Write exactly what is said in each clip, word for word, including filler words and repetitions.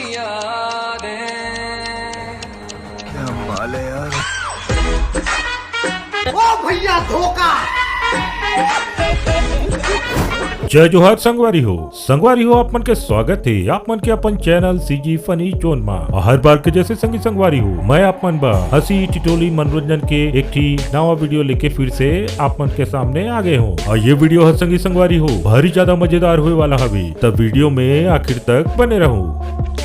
यादें। क्या माल है यार। ओ भैया, धोखा। जय जोहार संगवारी हो। संगवारी हो, आप मन के स्वागत हे आप मन के अपन चैनल सीजी फनी जोन मा। अउ हर बार के जैसे संगी संगवारी हो, मैं आप मन बर हंसी टिटोली मनोरंजन के एक ठी नवा वीडियो लेके फिर से आप मन के सामने आ गए हो। अउ ये वीडियो ह संगी संगवारी हो भारी ज्यादा मजेदार होए वाला हवे, त वीडियो में आखिर तक बने रहो।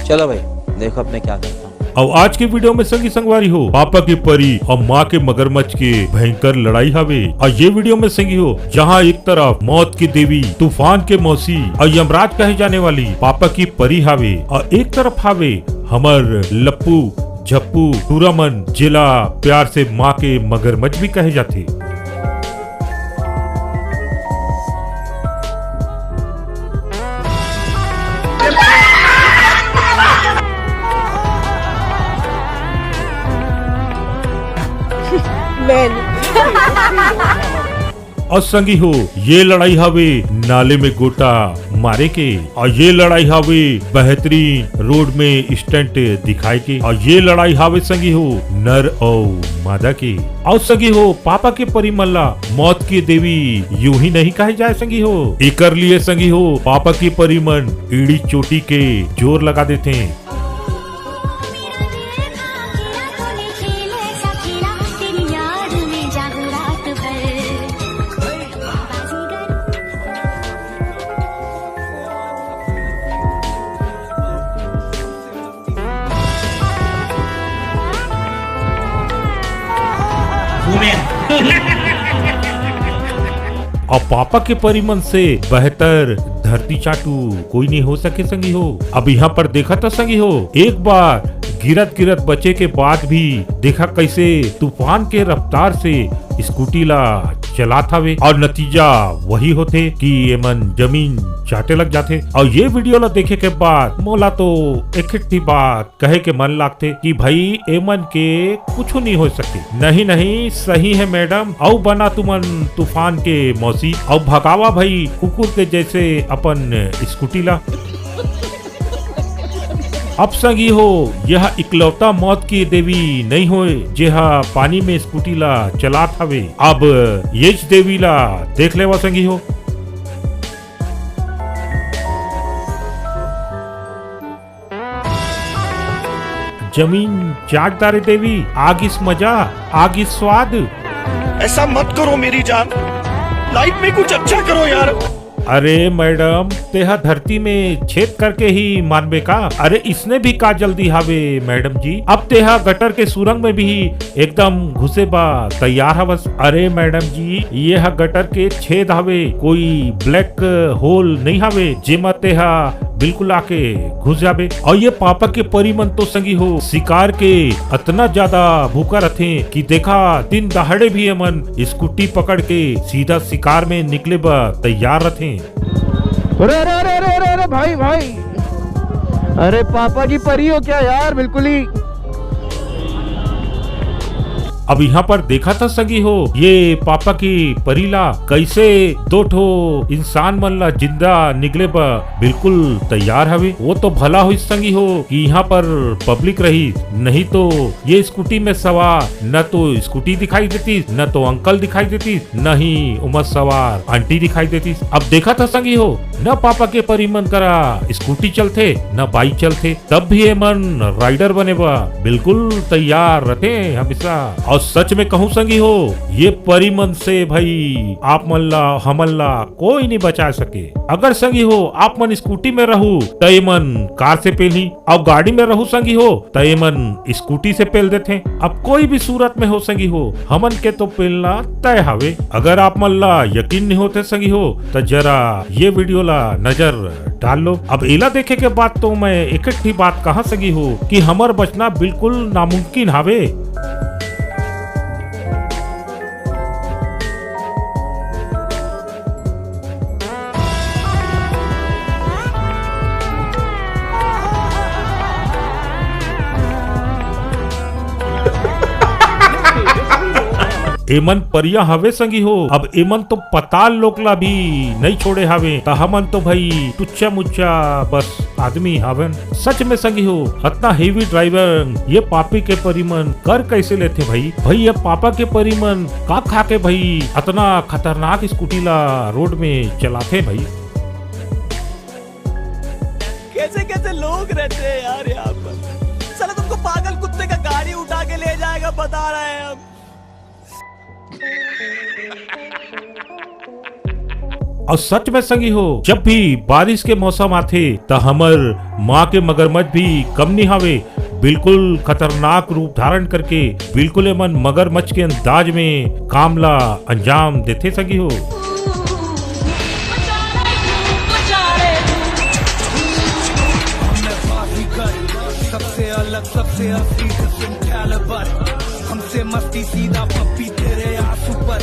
चलो भाई, देखो अब मैं क्या करता हूँ। अउ आज के वीडियो में संगी संगवारी हो, पापा के परी अउ माँ के मगरमच्छ के भयंकर लड़ाई हवे। अउ ये वीडियो में संगी हो, जहाँ एक तरफ मौत की देवी, तूफान के मौसी अउ यमराज कहे जाने वाली पापा की परी हावे, अउ एक तरफ हावे हमर लप्पू, झप्पू, टूरामन, जेला प्यार से माँ के मगरमच्छ भी कहे जाथे। मैंने अउ संगी हो, ये लड़ाई हावे नाले में गोटा मारे के, अउ ये लड़ाई हावे बेहतरीन रोड में स्टंट दिखाए के, अउ ये लड़ाई हावे संगी हो नर अउ मादा के। अउ संगी हो, पापा के परी मन ला मौत की देवी यूं ही नहीं कहे जाए संगी हो। एकर लिए संगी हो, पापा की परी मन एड़ी चोटी के जोर लगा देथे। अउ पापा के परी मन से बेहतर धरती चाटू कोई नहीं हो सके संगी हो। अब यहाँ पर देखा था संगी हो, एक बार गिरत गिरत बचे के बाद भी देखा कैसे तूफान के रफ्तार से स्कूटी ला चलात हवे, अउ नतीजा वही होथे कि एमन जमीन चाटे लग जाथे। अउ ये वीडियो ला देखे के बाद मोला तो एक ही बात कहे के मन लागथे कि भाई, एमन के कुछु नहीं हो सके। नहीं नहीं, सही है मैडम, अउ बना तुमन तूफान के मौसी, अउ भगावा भाई कुकुर के जैसे अपन स्कूटी ला। अब संगी हो, यह इकलौता मौत की देवी नहीं होए, जेहा पानी में स्कूटी ला चलात हवे। अब येच देवी ला देख लेवा संगी हो। जमीन चाट डारे देवी, आगिस मजा, आगिस स्वाद। ऐसा मत करो मेरी जान, लाइफ में कुछ अच्छा करो यार। अरे मैडम, तेहा धरती में छेद करके ही मानबे का? अरे इसने भी का जल्दी हावे मैडम जी? अब तेहा गटर के सुरंग में भी एकदम घुसे बा तैयार हवस। अरे मैडम जी, ये हा गटर के छेद हवे, कोई ब्लैक होल नहीं हवे जेमा तेहा बिल्कुल आके घुस जाबे। अउ ये पापा के परी मन तो संगी हो शिकार के अतना ज्यादा भूखा रथे कि देखा दिन दहाड़े भी एमन स्कूटी पकड़ के सीधा शिकार में निकले बर तैयार रथे। अरे अरे अरे अरे अरे अरे भाई भाई, अरे पापा की परी हो क्या यार? बिल्कुल ही। अब यहाँ पर देखा था संगी हो, ये पापा की परी ला कैसे दो ठो इंसान मन ला जिंदा निकले बर बिल्कुल तैयार हवे। वो तो भला होइस संगी हो कि यहाँ पर पब्लिक रही, नहीं तो ये स्कूटी में सवार न तो स्कूटी दिखाई देती, न तो अंकल दिखाई देती, न ही उमर सवार आंटी दिखाई देती। अब देखा था संगी हो, न पापा के परी मन करा स्कूटी चलथे, न बाइक चलथे, तब भी एमन राइडर बने बर बिल्कुल तैयार रथे हमेशा। अउ सच में कहूँ संगी हो, ये परी मन से भाई आप मन ला, हमन ला कोई नहीं बचा सके। अगर संगी हो आप मन स्कूटी में रहू त एमन कार से पेलही, अउ गाड़ी में रहू संगी हो त एमन स्कूटी से पेल देथे। अब कोई भी सूरत में हो संगी हो, हमन के तो पेलना तय हवे। अगर आप मन ला यकीन नहीं होथे संगी हो त जरा ये वीडियो ला नजर डाल लो। अब एला देखे के बाद तो मैं एक ही बात कहा संगी हो कि हमर बचना बिल्कुल नामुमकिन हवे। एमन परिया हवे संगी हो, अब एमन तो पताल लोक ला भी नइ छोड़े हवे, त हमन तो भई टुच्चा मुच्चा बस आदमी हवन। सच में संगी हो, अतना heavy driving ये पापी के परी मन कर कैसे लेथे भई? भई ये पापा के परी मन का खा के भई अतना खतरनाक स्कूटी ला रोड में चलाथे भई? कैसे कैसे लोग रहते हैं यार यहाँ पर। साला तुमको पागल कुत्ते का गाड़ी उठा के ले जाएगा, बता रहे हैं हम। अउ सच में संगी हो, जब भी बारिश के मौसम आथे, त हमर माँ के मगरमच्छ भी कम नी हावे। बिल्कुल खतरनाक रूप धारण करके बिल्कुल एमन मगरमच्छ के अंदाज में काम ला अंजाम देथे संगी हो। सबसे अलग, सबसे असली, different caliber। हमसे मस्ती सीधा पप्पी तेरे आंसू पर।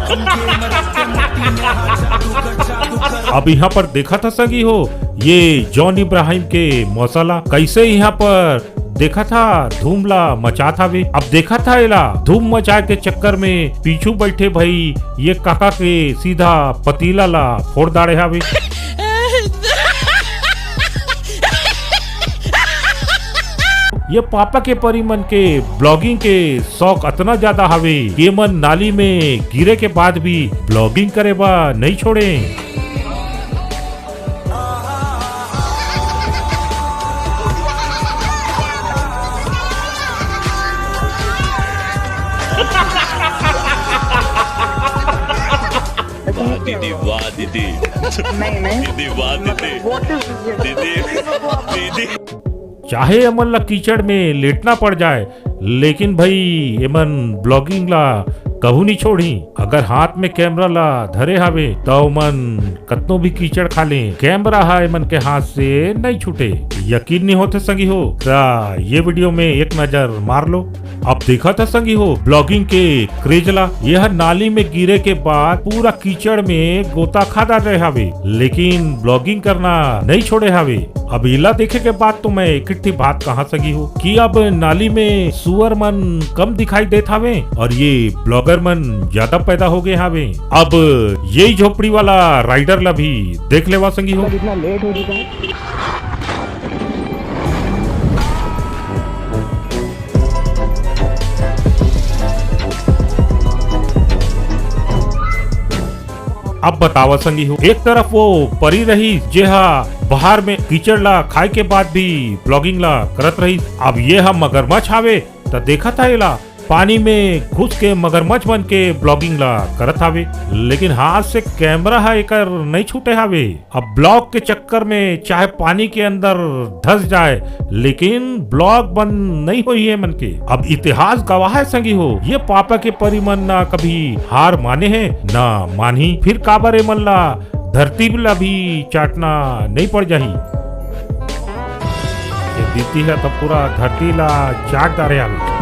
हम gamer के मट्टी में हाँ जादूगर, जादूगर। अब यहाँ पर देखा था संगी हो, ये जॉन इब्राहिम के मौसा ला कैसे यहाँ पर देखा था धूम ला मचात हावे। अब देखा था एला धूम मचाए के चक्कर में पीछू बैठे भई ये काका के सीधा पतीला ला फोड़ डारे हावे। ये पापा के परी मन के vlogging के शौक अतना ज्यादा हावे कि ये मन नाली में गिरे के बाद भी vlogging करे बर नइ छोड़े। वाह दीदी, वाह दीदी। नहीं नहीं दीदी, वाह दीदी। What is this? दीदी, दीदी। चाहे एमन ला कीचड़ में लेटना पड़ जाए, लेकिन भई एमन vlogging ला कहू नहीं छोड़ी। अगर हाथ में कैमरा ला धरे हावे त ओमन कतनो भी कीचड़ खा ले, कैमरा हा एमन के हाथ से नहीं छूटे। यकीन नहीं होते संगी हो त ये वीडियो में एक नजर मार लो। अब देखा था संगी हो vlogging के क्रेज ला। यह नाली में गिरे के बाद पूरा कीचड़ में गोता खा डारे हावे, लेकिन vlogging करना नहीं छोड़े हावे। अब इला देखे के बाद तो मैं एक ठिन बात कहा संगी हो कि अब नाली में सुअर मन कम दिखाई देत हावे और ये vlogger मन ज्यादा पैदा हो गए हावे। अब यही झोपड़ी वाला राइडर ला भी देख लेवा संगी हो। इतना लेट हो चुका है। अब बतावा संगी हो, एक तरफ वो परी रही जेहा बाहर में कीचड़ ला खाए के बाद भी vlogging ला करत रही, अब ये हा मगरमच्छ हावे त देखा था एला पानी में घुस के मगरमच्छ बन के vlogging ला करत हावे, लेकिन हाथ से कैमरा हा एकर नहीं छूटे हावे। अब vlog के चक्कर में चाहे पानी के अंदर धस जाए, लेकिन vlog बंद नहीं होई है मन के। अब इतिहास गवाह है संगी हो, ये पापा के परी मन ना कभी हार माने है ना मानही, फिर काबर ए मन ला धरती ला भी चाटना नहीं पड़ जाही। ये दीदी है तो पूरा धरती ला चाट डारे आवे।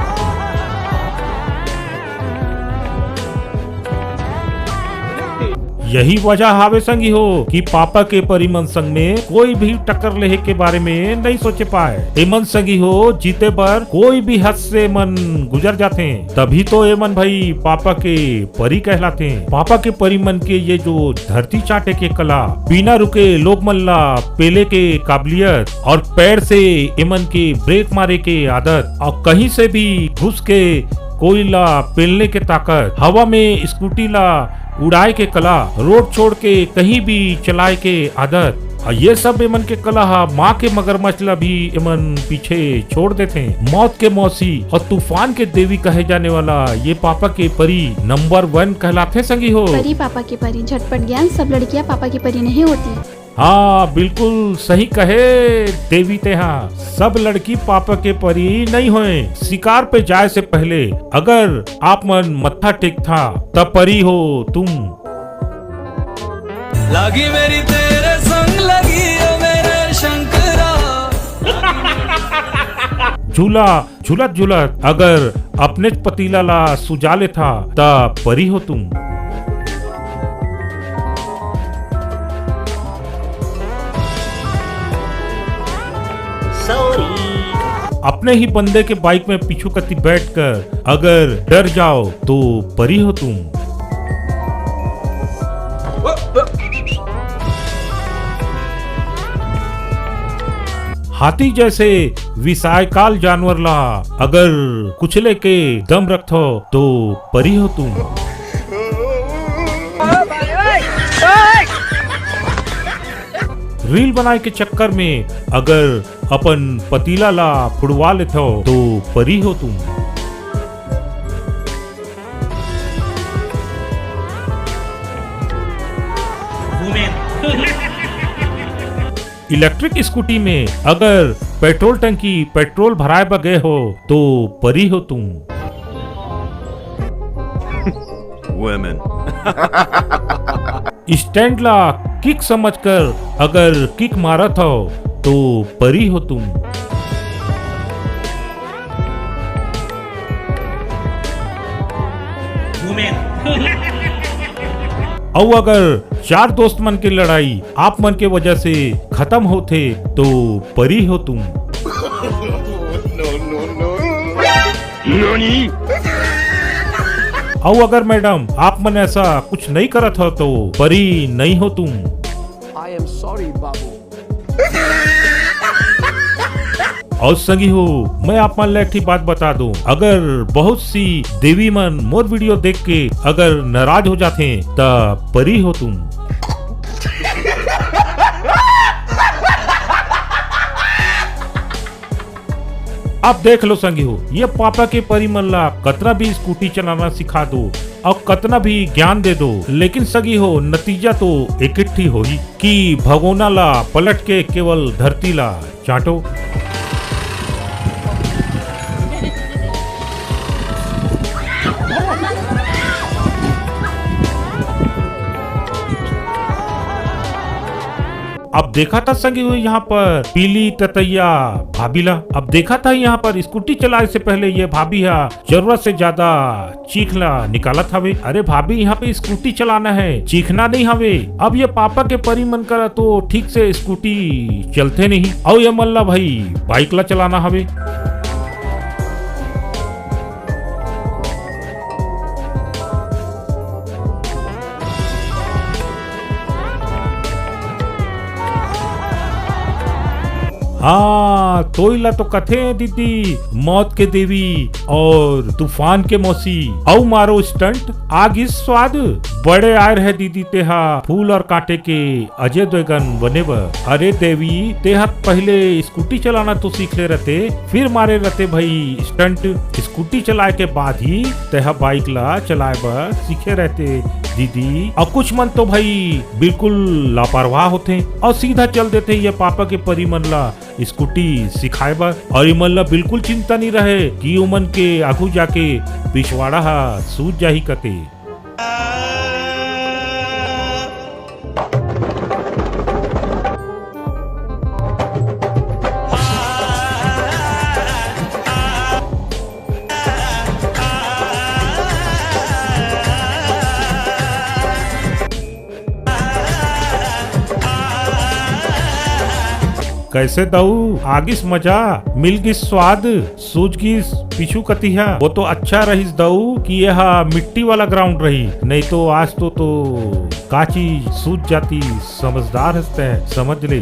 यही वजह हावे संगी हो कि पापा के परी मन संग में कोई भी टक्कर लेहे के बारे में नहीं सोचे पाए। एमन संगी हो जीते बर कोई भी हद से मन गुजर जाते, तभी तो एमन भाई पापा के परी कहलाते। पापा के परी मन के ये जो धरती चाटे के कला, बिना रुके लोग मन ला पेले के काबिलियत और पैर से एमन के ब्रेक मारे के आदत और कहीं से भी घुस के कोई ला पेलने के ताकत, हवा में स्कूटी ला उड़ाए के कला, रोड छोड़ के कहीं भी चलाए के आदत, और ये सब एमन के कला हा माँ के मगरमच्छ ला भी एमन पीछे छोड़ देथे। मौत के मौसी और तूफान के देवी कहे जाने वाला ये पापा के परी नंबर वन कहलाथे संगी हो। परी पापा के परी, झटपट ज्ञान, सब लड़कियां पापा की परी नहीं होती। हाँ, बिल्कुल सही कहे देवी तेहा, सब लड़की पापा के परी नहीं होए। शिकार पे जाए से पहले अगर आप मन मत्था टेकथा, त परी हो तुम। लागी मेरी तेरे संग लगी ओ मेरे शंकरा। झूला झुलत झुलत अगर अपने पतीला ला सुजा लेथा, त परी हो तुम। सॉरी। अपने ही बंदे के बाइक में पीछू कती बैठकर अगर डर जाओ तो परी हो तुम। हाथी जैसे विशायकाल जानवर ला अगर कुचले के दम रखथो तो परी हो तुम। रील बनाए के चक्कर में अगर अपन पतीला ला फुड़वा लेथो तो परी हो तुम। इलेक्ट्रिक स्कूटी में अगर पेट्रोल टंकी पेट्रोल भराए बर गए हो तो परी हो तुम। Women। स्टैंड ला किक समझकर अगर किक मारत हो तो परी हो तुम। अउ अगर चार दोस्त मन के लड़ाई आप मन के वजह से खत्म होथे तो परी हो तुम। अउ अगर मैडम आप मन ऐसा कुछ नहीं करत हो तो परी नहीं हो तुम। I am sorry, बाबू। और संगी हो, मैं आप मन ला एक ठी बात बता दूं, अगर बहुत सी देवी मन मोर वीडियो देख के अगर नाराज हो जाथे त परी हो तुम। अब देख लो संगी हो, ये पापा के परी मन ला कतना भी स्कूटी चलाना सिखा दो और कतना भी ज्ञान दे दो, लेकिन संगी हो, नतीजा तो एक ही होही कि भगोना ला पलट के केवल धरती ला चाटो। अब देखा था संगी हो यहाँ पर पीली ततैया भाभी ला। अब देखा था यहाँ पर स्कूटी चलाए से पहले ये भाभी हा जरूरत से ज्यादा चीख ला निकालत हवे। अरे भाभी, यहाँ पे स्कूटी चलाना है, चीखना नहीं हवे। अब ये पापा के परी मन करा तो ठीक से स्कूटी चलथे नहीं, अउ ये मन ला भाई बाइक ला चलाना हवे। हाँ, तोई ला तो कथे दीदी, मौत के देवी और तूफान के मौसी। अउ मारो स्टंट, आ गिस स्वाद। बड़े आय रहे दीदी तेहा फूल और कांटे के अजय देवगन बने बर। अरे देवी, तेहा पहले स्कूटी चलाना तो सीख ले रहते, फिर मारे रहते भाई स्टंट। स्कूटी चलाए के बाद ही तेहा बाइक ला चलाए बर सीखे रहते दीदी। और कुछ मन तो भाई बिल्कुल लापरवाह होथे और सीधा चल देथे ये पापा के परी मन ला स्कूटी सिखाए बर। और इमन ला बिल्कुल चिंता नहीं रहे कि उमन के आगू जाके पिछवाड़ा हा सूज जाही कते। कैसे दाऊ, आगिस मजा, मिल गिस स्वाद, सूज गिस पीछू कतिहा? वो तो अच्छा रहिस दाऊ कि ये हा मिट्टी वाला ग्राउंड रही, नहीं तो आज तो, तो का चीज सूज जाती। समझदार हस तैं, समझ ले।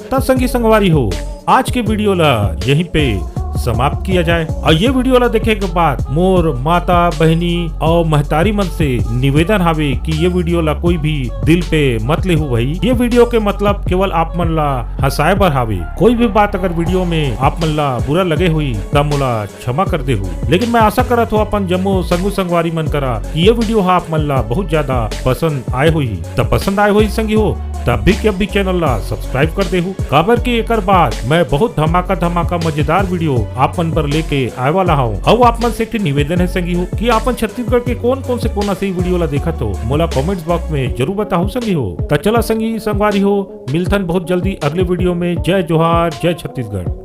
त संगी संगवारी हो, आज के वीडियो ला यहीं पे समाप्त किया जाए। और ये वीडियो ला देखे के बाद मोर माता, बहनी और महतारी मन से निवेदन हावे कि ये वीडियो ला कोई भी दिल पे मत लेहू भाई। ये वीडियो के मतलब केवल आप मन ला हंसाए बर हावे। कोई भी बात अगर वीडियो में आप मन ला बुरा लगे हुई, तब मोला क्षमा कर देहू। लेकिन मैं आशा करत हो अपन जम्मो संगू संगवारी मन करा कि ये वीडियो हा आप मन ला बहुत ज्यादा पसंद आए होही। त पसंद आए होही संगी हो, तब भी के बी चैनल ला सब्सक्राइब कर देहू, काबर के एकर बाद मैं बहुत धमाका धमाका मजेदार वीडियो आप मन बर लेके आए वाला हूँ। अउ आप मन से एक ठे निवेदन है संगी हो कि आपन छत्तीसगढ़ के कौन कौन से कोना से वीडियो ला देखत हो, मोला कमेंट्स बॉक्स में जरूर बताहू संगी हो। त चला संगी संगवारी हो, मिलथन बहुत जल्दी अगले वीडियो में। जय जोहार, जय छत्तीसगढ़।